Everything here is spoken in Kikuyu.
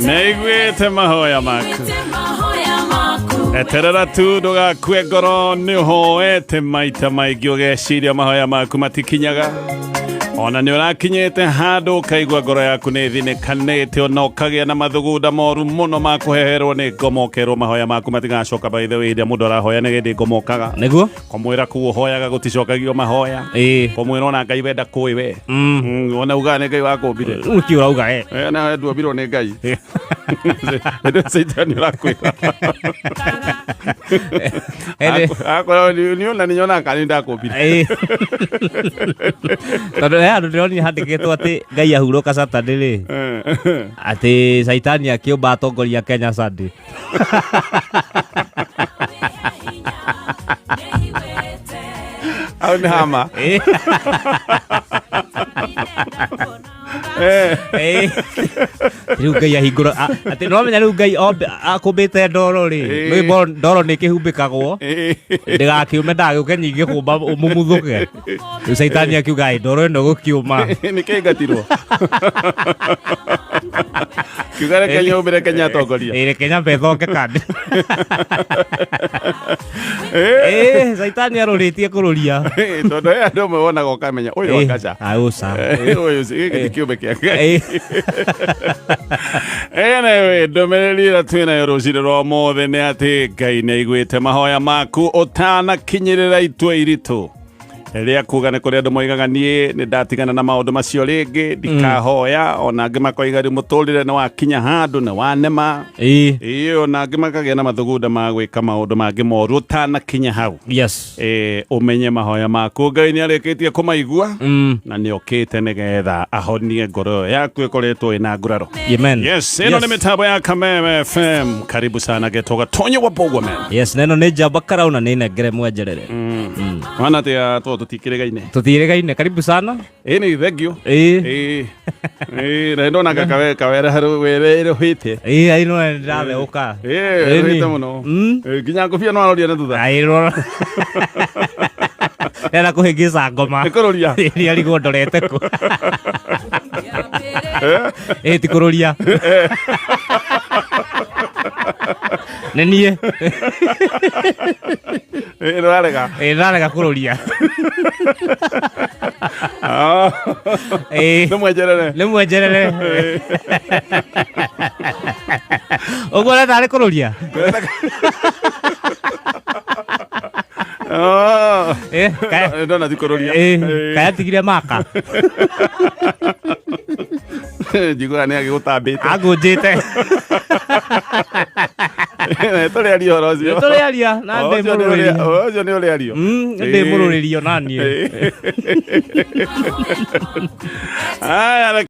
Nĩaiguĩte mahoya maku. Eterera tu ndũgakue ngoro nĩ ũhoete maita maingĩ ũgeciria mahoya maku matikinyaga ona nĩ ũrakinyĩte handũ ũkaigua ngoro yaku nĩ ĩthinĩkanĩte ona ũkagĩa na mathugunda moru mũno ma kũheherwo nĩ ngoma ũkerwo mahoya maku matigacoka by the way hĩndĩ ĩrĩa mũndũ arahoya nĩ hĩndĩ ngoma ũkaga Nĩguo? Kũmwĩra kũu ũhoyaga gũticokagio mahoya. Ĩĩ. Kũmwĩra ona Ngai wenda kũĩ we. Ona ugaga nĩ Ngai wakũmbire. Rĩu nĩkĩ ũrauga e? Eh, na nduombirwo nĩ Ngai. Ĩndĩ Caitani ũrakwĩra. Ĩndĩ- Akorwo nĩ ona nĩ nyonaga kana nĩ ndakũmbire. Ĩĩ. Tondũ he handũ ndĩronire handĩkĩtwo atĩ Ngai ahurũka Saturday rĩ, atĩ Caitani akĩũmba atongoria Kenya Sunday. Hau nĩ hama. Ĩĩ. Eh. Ĩĩ. Rĩu Ngai ahingũra atĩ no menya rĩu Ngai akũmbĩte ndoro rĩ, Ĩĩ. rwĩmbo ndoro nĩ kĩhumbĩkagwo Eh. ndĩgakĩũme ndagĩũke nyingĩ kũmba mũmuthũke. Rĩu Caitani akiuga "Ĩ, ndoro ĩno gũkĩũma." Nĩ kĩngatirwo. Kiuga reke nyũmbĩre Kenya atongoria. Ĩĩ, reke nyambe thonge kandi. Eh. Ĩĩ, Caitani arũrĩtie kũrũria. Eh, tondũ he andũ amwe wonaga ũkamenya ũyũ Ĩĩ, akaca. aũca. Eh, ũyũ gĩkĩ ti kĩũmbe kĩa Ngai. Ĩĩ. Anyway, ndũmĩrĩri ĩrĩa twĩ nayo rũcinĩ rwa ũmũthĩ nĩ atĩ Ngai nĩ aiguĩte mahoya maku ũtanakinyĩrĩra itua iritũ rĩa kuga nĩ kũrĩ andũ moigaga niĩ nĩ ndatigana na maũndũ macio rĩngĩ ndikahoya ona angĩ makoiga rĩu mũtũrĩre nĩ wakinya handũ nĩ wanema. Ĩĩ. Ĩĩ, ona angĩ makagĩa na mathugunda ma gwĩka maũndũ mangĩ moru ũtanakinya hau. Yes. Ĩĩ, ũmenye mahoya maku Ngai nĩ arĩkĩtie kũmaigua na nĩ okĩte nĩgetha ahonie ngoro ĩyo yaku ĩkoretwo ĩna nguraro. Amen. Yes, ĩno nĩ mĩtambo ya Kameme FM. Karibu sana getoga Tonyo wa Bogwa man. Yes, na ĩno nĩ njamba karau na nĩ nengere mwenjerere. Wana atia to tũtikĩrĩgaine. Tũtirĩgaine, karibu sana. Ĩĩ nĩ thank you. Ĩĩ. Ĩĩ. Ĩĩ, na ndona kawe kawera werũhĩte. Ĩĩ, ai no ndĩratheũka. Ĩĩ, werũhĩte mũno. Ĩĩ, nginya ngũbia no aroria na thutha. Ai rora. Ndĩrenda kũhĩngĩca ngoma. Nĩ kũrũria. Ĩrĩa arigwo ndorete kũ. Ĩĩ ti kũrũria. Nĩ niĩ. Ĩĩ, nĩũrarega. Ĩĩ ndarega kũrũria. Ah. Ĩĩ. Nĩ mwenjerere. Nĩ mwenjerere. Ũguo ũrenda arĩ kũrũria? Ah. Eh, kaya- Ndona ti kũrũria. Ĩĩ, kaya tigire maka. Njiguaga nĩ agĩgũtambĩte. Angũnjĩte. Tũrĩaria ũhoro ũcio. Tũrĩaria na ndĩ Ũcio nĩ ũrĩa- mũrũrĩrio. ũcio nĩ ũrĩario. Ndĩ mũrũrĩrio naniĩ. Aya.